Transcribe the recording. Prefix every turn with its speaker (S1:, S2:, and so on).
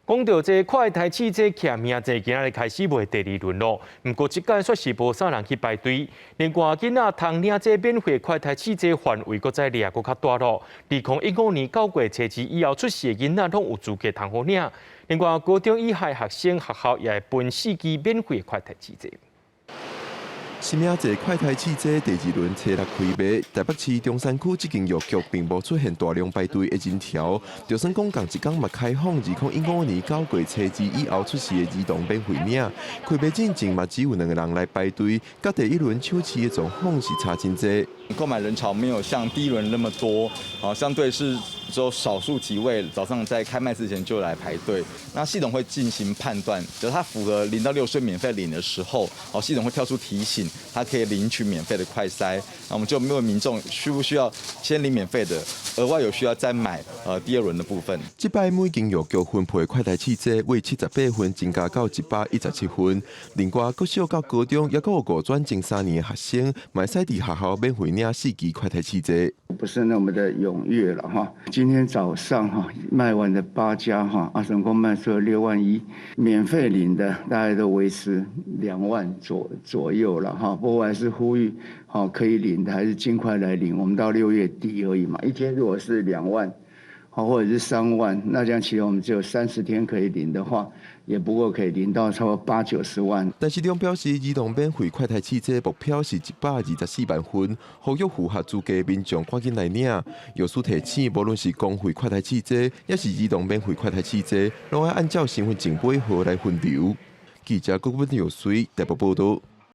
S1: 講到這快篩試劑寄名冊，今仔日開始賣第二輪囉。毋過這擺卻是無啥人去排隊。另外，囡仔通領這免費快篩試劑範圍，閣再掠閣較大囉。2015年9月初二以後出世的囡仔，攏有資格通好領。另外，高中以下學生學校也會分四支免費快篩試劑。
S2: 實名制快篩試劑第二輪初六開賣，台北市中山區這間藥局並無出現大量排隊的人潮。就算講仝一工嘛開放2015年9月初二以後出世的兒童免費領，開賣進前嘛只有兩個人來排隊，佮第一輪搶試的狀況是差真濟。
S3: 購買人潮沒有像第一輪那麼多，啊，相對是只有少數幾位早上在開賣之前就來排隊。那系統會進行判斷，只要他符合0到6歲免費領的時候，哦，系統會跳出提醒，他可以領取免費的快篩。那我們就問民眾需不需要先領免費的，額外有需要再買第二輪的部分。
S2: 這擺每間藥局分配快篩試劑為78份增加到117份。另外，國小到高中猶閣有五專前三年的學生，嘛會使佇學校免費領四支快篩試劑。
S4: 不是那麼的踴躍了哈。今天早上哈賣完的八家哈，啊總共賣出了6.1萬，免費領的大概都維持2萬左右了哈。不過還是呼籲，好可以領的還是盡快來領。我們到6月底而已嘛，一天如果是2萬，好或者是3萬，那這樣其實我們只有30天可以領的話，也不過可以領到差不多八九十萬。
S2: 陳時中表示，兒童免費快篩試劑目標是124萬份，呼籲符合資格民眾趕緊來領。藥師提醒，無論是公費快篩試劑，抑是兒童免費快篩試劑，攏愛按照身份證尾號來分流。記者郭文友水台北報道。